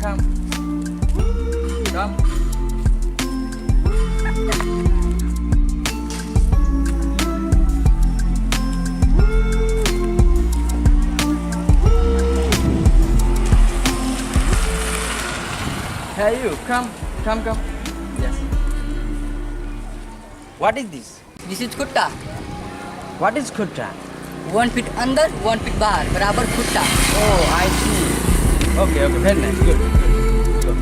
Come. Come. Hey you, come, come, come. Yes. What is this? This is खुट्टा। What is khutta? 1 feet अंदर, 1 feet बाहर, बराबर खुट्टा। Oh, I see. Okay, okay, very nice. Good, good. Go.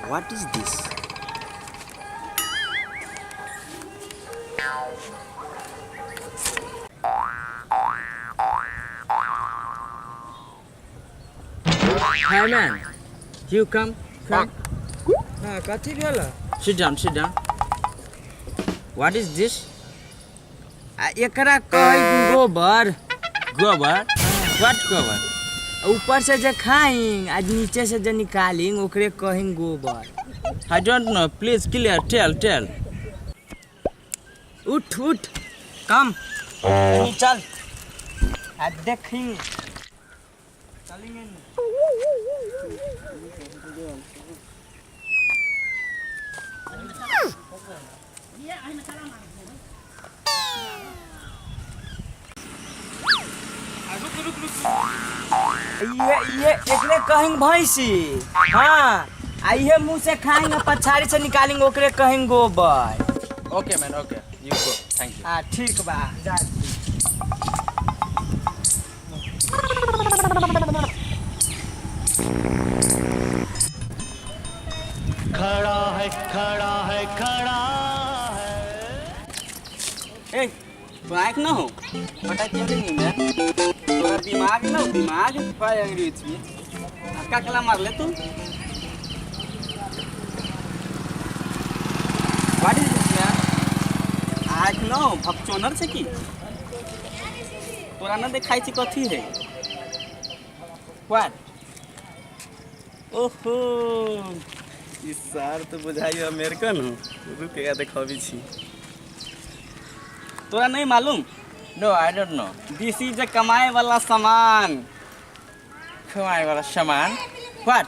What is this? Hey man, you come, come. हाँ, कथी भेल? Sit down, sit down. What is this? आ एकरा कहै गोबर। गोबर? What गोबर? ऊपर से जे खाइंग आ नीचे से जे निकालिंग ओकरे कहिंग गोबर। I don't know. Please clear. Tell, tell. उठ उठ, कम चल आ देखी चलेंगे। ये एकरे कहिंग भैंसी। हाँ, आ ये मुंह से खाएंगे, पछाड़ी से निकालेंगे, ओकरे कहिंग गोबर। Okay man, okay. You go. Thank you. हाँ, ठीक बा, जा। खड़ा है, खड़ा है, खड़ा है। ए, तोरा आँखि न हो? What I telling you, man? तोरा दिमाग न हो, दिमाग? Why angry with me? धक्का केला मारले तू? What is this, man? आँखि न हो, भपचोनर छै की? तोरा न देखाइ छी कथी है? What? ओहो, ई सार तो बुझाइ अमेरिकन हो। रुक, एकरा देखबी छी। तोरा नहीं मालूम? No, I don't know. This is a कमाए वाला सामान। कमाए वाला सामान? What?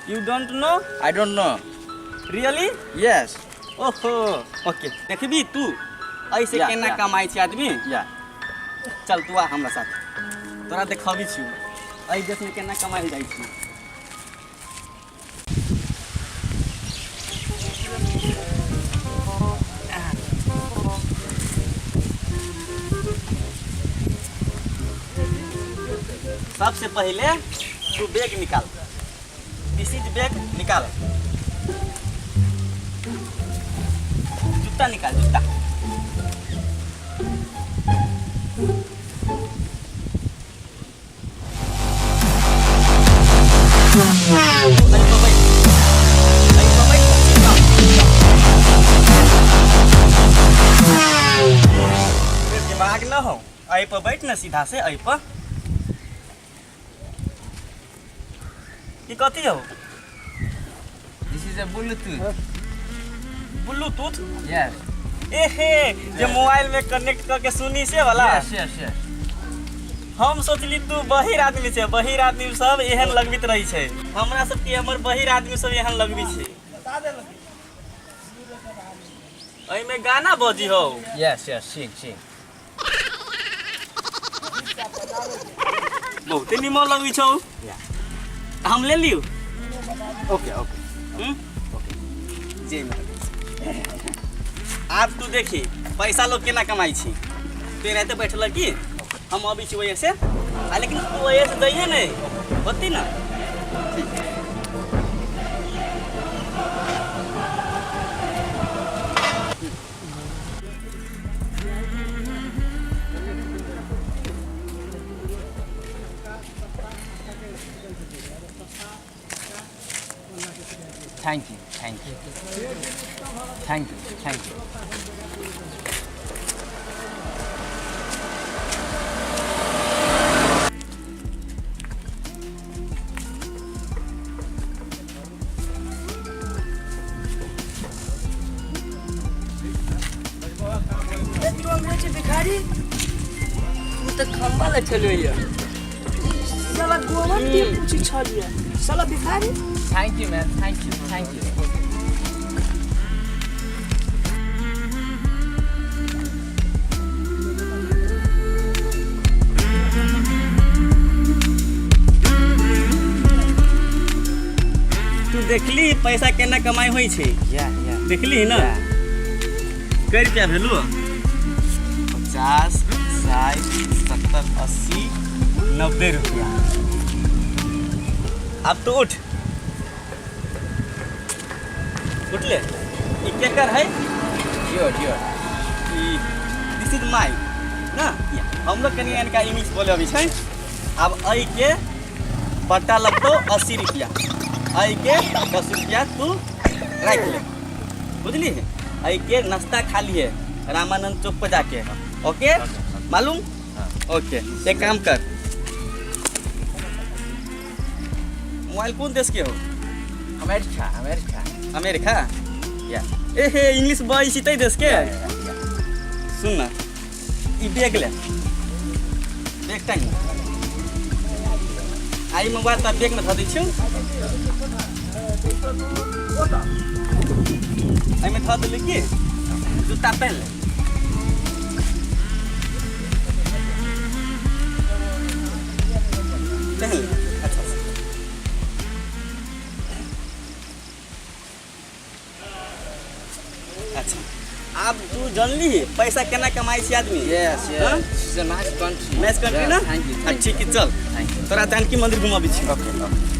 You don't know? I don't know. Really? Yes. ओहो, ओके, देखबी तू ऐसे Yeah, केना yeah. कमाइ छै आदमी। Yeah. चल तू आ हमरा साथ, तोरा देखबी छी एहि देशमे केना कमायल जाइ छै। सबसे पहले तू बैग निकाल, दिस is bag निकाल, जूता निकाल, जूता। अरे बाबा, अरे बाबा, दिमाग न हो, एहि पर बैठ न सीधा से एहि पर। ई कथी हो? This is a Bluetooth. Bluetooth? Yes. एहे, जे मोबाइल में कनेक्ट करके सुनी से वाला? Yes, yes, yes. हम सोचली तू बहिर आदमी छै, बहिर आदमी सब एहन लगबैत रहै छै। हमरा सबके हमर बहिर आदमी सब एहन लगबै छै। एहिमे गाना बजी हो? Yes, yes, sing, sing. बहुते निमन लगै छौ। Yeah. हम ले लियौ? Okay, okay. हम्म? जय माता। आब तू देखी पैसा लोग केना कमाइ छी। तू एनाहिते बैठल की हम अबै छी वजह से, आ लेकिन तू वजह से जइहे नहीं होती ना। Thank you, thank you, thank you, thank you. तू अंग्रेजी भिखारी। तू तऽ खम्बा लग छलैया। साला गोवन के पूछी छलिए साला भिखारी। Thank you man, thank you, thank you. तू देखली पैसा केना कमाई होइ छै? या या। देखली ना? कै रुपया भेलू? 50 60 70 80 90 रुपया। अब तो उठ, उठ ले। ई केकर है? Your your. E this is my ना। हम लोग कनि इनका इंग्लिश बोले अबै छै। अब एहि के पट्टा लगतौ 80 रुपया, एहि के 10 रुपया तू राखि ले, बुझली? एहि के नाश्ता खा लिए रामानंद चौक पर जाके, ओके? मालूम? ओके, एक काम कर, मोबाइल कौन देश के हो? America, America. अमेरिका? या। ए हे, इंग्लिश बजै छी तै देश के? सुन ना, ई बैग ले, बैग टांग, आई मोबाइल त बैग में धऽ दै छियौ, एहिमे धऽ देली की जूता पहन ले। पहन ले अच्छा से। अच्छा, आब तू जानली पैसा केना कमाइ छै आदमी? Yes, हाँ? yes. It's a nice country. Nice country ना? Thank you. आ ठीक है, चल। Thank you. तोरा जानकी मंदिर घुमाबै छी। Okay, okay.